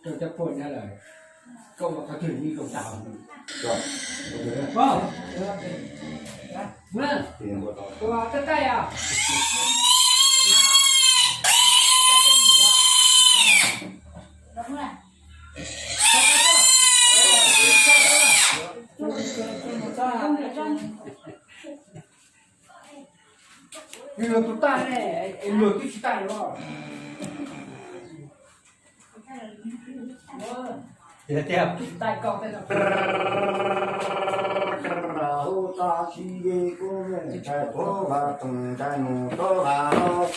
Rau cov phuaj nyob lawm, koj ua qhov twg yeej zoo tas. Tua, tua, tua, tua, tua, tua, tua, tua, luag tus tag ne, luag twb tsis tag los. Tiag tiag. Hu tag si ye kuv ntshai tuag vas toog ntshai nus tuag vas los.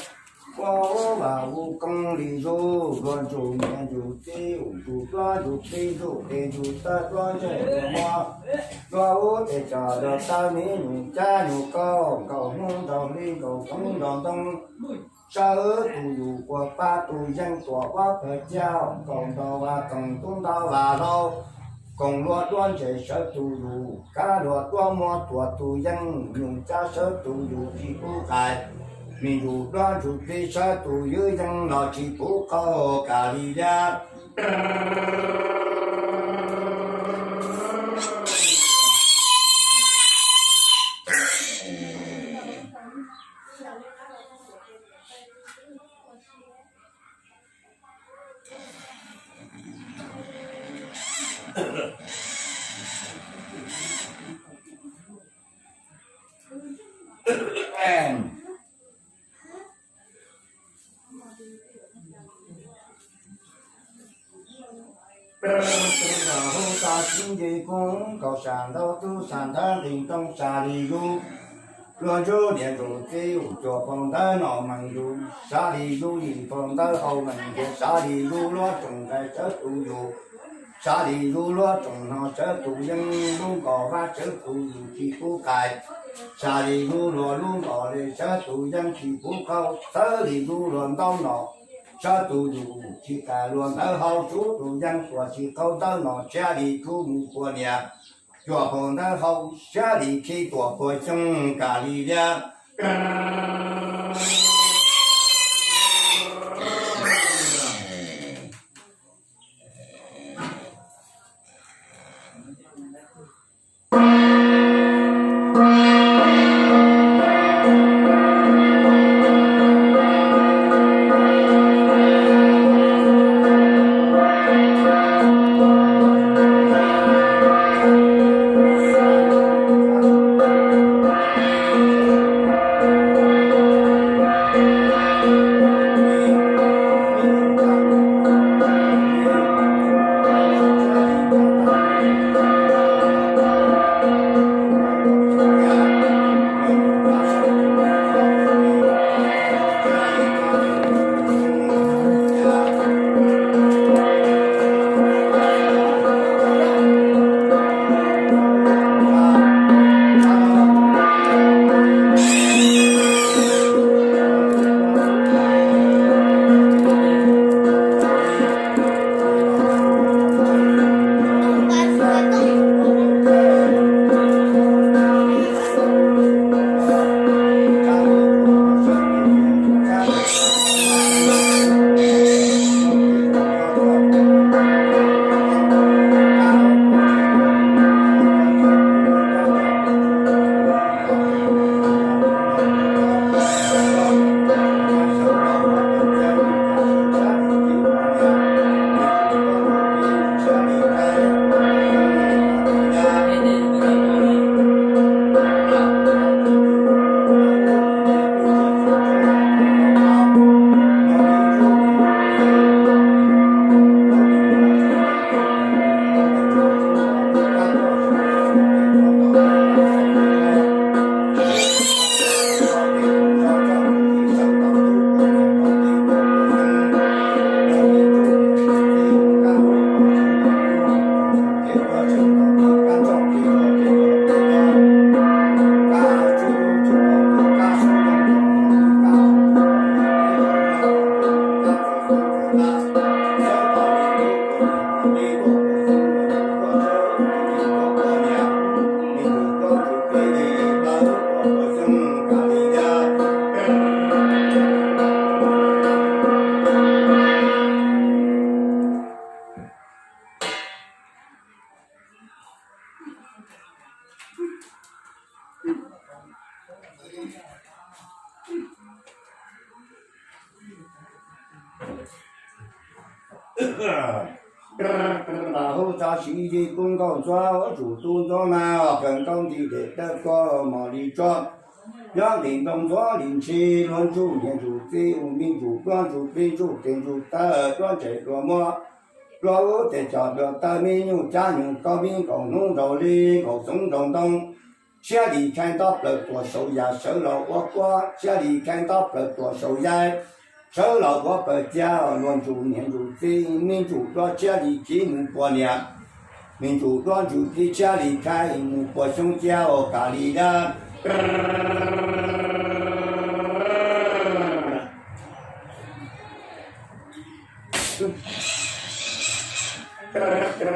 Ua ua vas ua koob li zuj luag ntsug niam ntsug txiv ua ntsug duab ntsug plig ntsug tes ntsug taw duab ntseg duab muag. Duab ua tes tsam rau tawb mi nus cab nus kauj nkaus hnub nraug hli nkaus koob nraug ntoo. Sawv tus yus ua pab tus yeeb tuam huab pawg caj nkaus ntau vas toog tub ntau vas hlau. Koom luag duab ntses sawv tus yus kab luag duab muab tuam tus yeeb nyuj cab sawv tus yus tsis pub qais. Mi ntsug duab ntsug plig sawv tus ywj yeeb los tsis pub qaug kam li liab. Hu tag si nce kub nkaus sam ntau tub sam ntawv nqis ntoo sam li zuj luag ntsug niam ntsug txiv ua cuag phaum ntawv no meej yus sam li zuj yim phaum ntawv hau meej yus sam li zuj luag tsoom nqaij sawv tus yus sam li zuj luag tsoom hno sawv tus yeeb lub nkos vab sawv tus yus tsis pub qais. Sam li zuj luag lub nkos li sawv tus yeeb tsis pub qaug sawv li zuj luag ntaub no sawv tus yus tsis qais luag ntawv hau sub tus yeeb tuam tsis qaug ntawv no siab li kub mus pua niam cuag phaum ntawv hau siab li khib tuam pua xyoob kam li liab. Hu txog siv yig kub nkauj ntxuav, ua tsum tub ntxuav mas kawg nkaus nti dej dawb kuag mos li tsuag. Nyob nqis nroo ntxhuav li ntshis, luag ntsuj niam ntsuj txiv, ua me ntsuj duab ntsuj plig ntsuj tes ntsuj taw, duab ntses duab muab, duab ub tes cos duab taw, me nyuj cab nyuj kaub, me nkaus hnub nraug li nkaus xyoob nraug ntoo. Tshiab li khaib ntaub plaws tuam saum yas sawv los ua puab, tshiab li khaib ntaub plaws tuam saum yaig sawv los ua pawg cia, luag ntsuj niam ntsuj txiv, me ntsuj duab tshiab li khiv mus puas niam, me ntsuj duab ntsuj txiv tshiab li khaib mus puas xyoob cia ua kam li dab.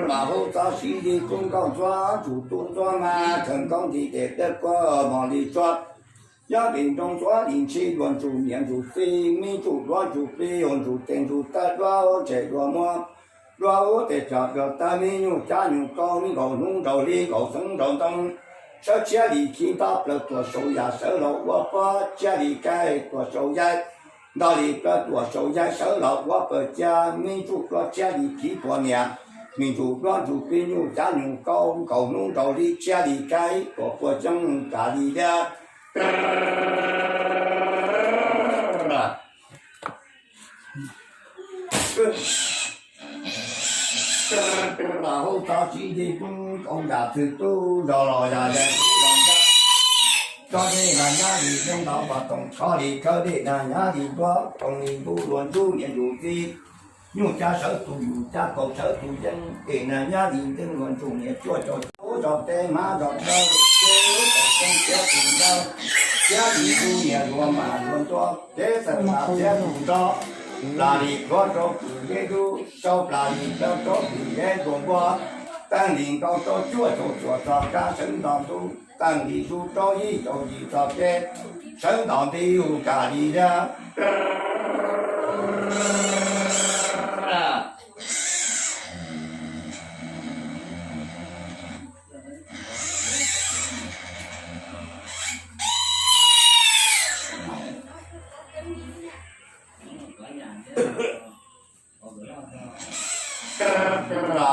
Mas hu txog siv yig kub nkauj ntxuav, tsum tub ntxuav mas kawg nkaus nti dej dawb kuag mos li tsuag. Nyob nqis nroo ntxhuav li ntshis, luag ntsuj niam ntsuj txiv, me ntsuj duab ntsuj plig, ua ntsuj tes ntsuj taw, duab ntses duab muab, duab ub tes cos duab taw, me nyuj cab nyuj kaub, me nkaus hnub nraug li nkaus xyoob nraug ntoo. Sawv tshiab li khiv ntaub plaws tuam saum yas sawv los ua puab, tshiab li khaib tuam saum yaig, ntog li plaws tuam saum yaig sawv los ua pawg cia, me ntsuj duab tshiab li khiv puas niam, me ntsuj duab ntsuj plig nyuj cab nyuj kaub, nkaus hnub nraug li tshiab li khaib tuam puas xyoob kam li dab. Mas hu txog siv yig kub nkauj yam txwg tub, zog los yam yais tub los ncab, tso dej mas nyab li yeeb ntau, pos toom khov li khawb, dej nag nyab li ntuab, toom li ntuj, luag ntsuj niam ntsuj txiv, nyuj cab sawv tus yus, cab kaus sawv tus yeeb, dej nag nyab li nteeb, luag ntsuj niam cuaj caum tub, zog teb hmab zog dawb, teb lub kaum xyoob txiav tus ntawd, txiav li ntuj niam luag mas luag ntuab, teb txawm mas txiav tus nrog, plas li pluav rau pwm zeb dub, sau plas li plaws rau pwm zeb ntuag npua, teej li nkaus rau cuaj caum cuam txog kab sawv nto ntuj, teej li zus rau yim caum yim txog kev sawv nto nti hu kam li dab.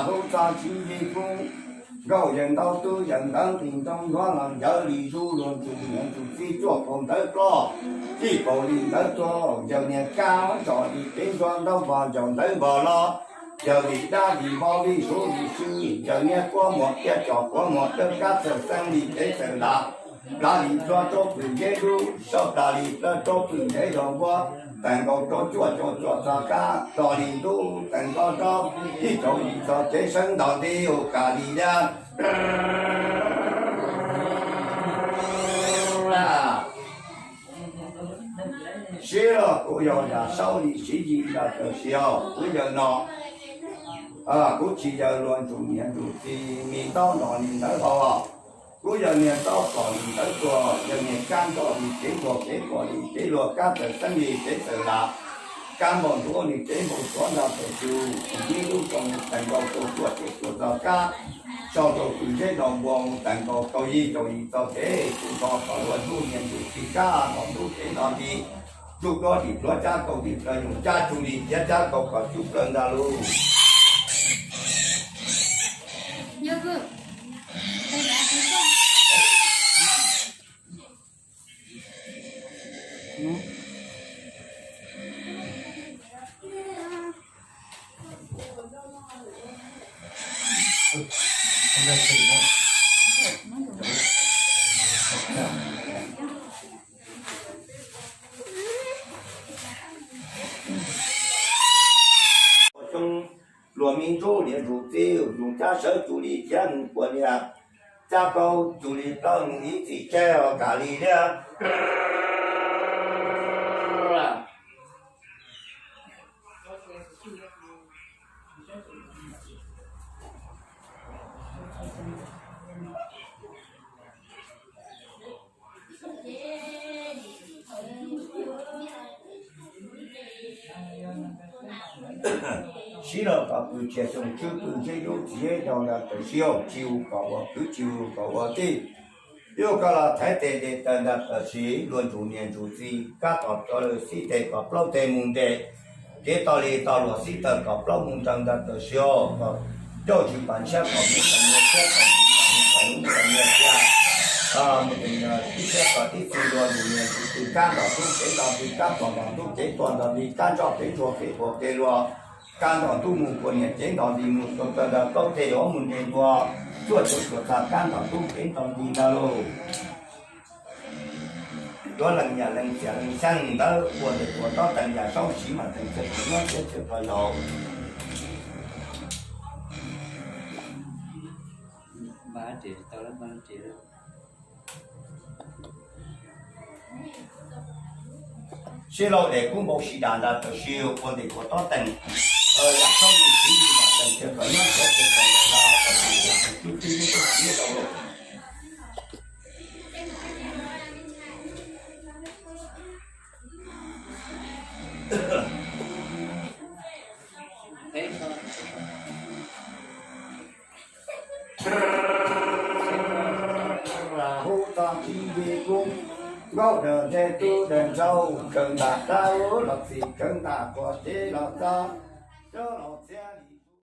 Hu txog siv yig kub nkauj yawg ntau, tub yawg ntawv nqis nroo yuav los ncawv li zus, luag ntsuj niam ntsuj txiv cuaj kaum ntawv ploj, yij kaum li ntawv tuag, yawg niag kab zos li kev ntsuab ntaub npog, yawg ntawv npog los, yawg li dab li npog, li suv li swb, yawg niag kuab muag tiab cos kuab muag dawb, kab txawm xeeb li kev txawm lam, plas li pluav rau pwm zeb dub, sau plas li plaws rau pwm zeb zog npua, teej nkaus rau cuaj caum cuam txog kab, zog li ntuj teej nkaus rau yim caum yim txog kev sawv nto nti hu kam li dab. Siv los kuv yog yam saub li siv yig nram tawm siv, kuv yawg no, kuv tsis yawg luag ntsuj niam ntsuj txiv, me ntaub no li ntawv hau. Kuv yawg niag ntaub tom li ntawv tuag, yawg niag kab nroj li kev npog, kev npog li kev luag, kab txawm xeeb li kev txawm lam, kab npog ntuav li kev npog tuav nram tawm siv, kuv yig lub zoo teej nkaus rau cuaj caum cuam txog kab, sau rau pwm zeb zog npua, teej nkaus rau yim caum yim txog kev, kuv nrog tom luag ntsuj niam ntsuj txiv kab npog ntub kev nto nti, ntsuj duab dim pluav cab kaus dim plaws, nyuj cab tsug li tiav cab kaus kom cub plaws ntag lauj. Xyoo luag me ntsuj niam ntsuj txiv, yus cab sawv tsuj li thiab mus puas niam, cab kaus tsuj li plaub mus ib txhis tseg os kam li thiab. Siv los kom pwm txias xyoo tswb pwm zeb dub txiv zeb rau nram tawm siv, tsis hu kom ua kwv tsis hu kom ua tij. Yug koj los thaiv tes ntes taws nram tawm siv, luag ntsuj niam ntsuj txiv kab tom rau lawm xib tes kom plaub teg mus ntes. Kev tog li tog luag xib taws kom plaub mus nraws ntawm taws sio, kom coj tsis pas ntshiab kom mus tas nyias thiab kom tsis pas mus tas lub tas nyias thiab. Mus tas nyias tib thiab kom tib txwv luag mus nyias tsis tw kab nrog tub kev nrog nti kab tuag nrog tub kev tuag nrog nti kab nrog kev ntsuag kev puas kev luag kab nrog tub mus puas niam kev nrog nti mus tuag taws nrog taub teg yuav mus nres ntua tuaj tsuas tsuas txog kab nrog tub kev nrog nti ntawd lauj. Yuav lees yam lees txias lees xyeej ntawd ua ntej puas tob tees yam zaub siv mas tees txhia tus nyob txhia tus rau yaus. Sib laug des kub npau sib dam nrad tawm sis ua ntej puas tob tees yam zaub siv mas tees txhia tus nyob txhia tus rau yaus los txhia tus tub tib lub tub tib rau lauj. Hu tog tib nce kub, nkauj daws nte tub daws nraug, kawm ntam dab los txim kawm ntam quas cev los txog, coj los txhiab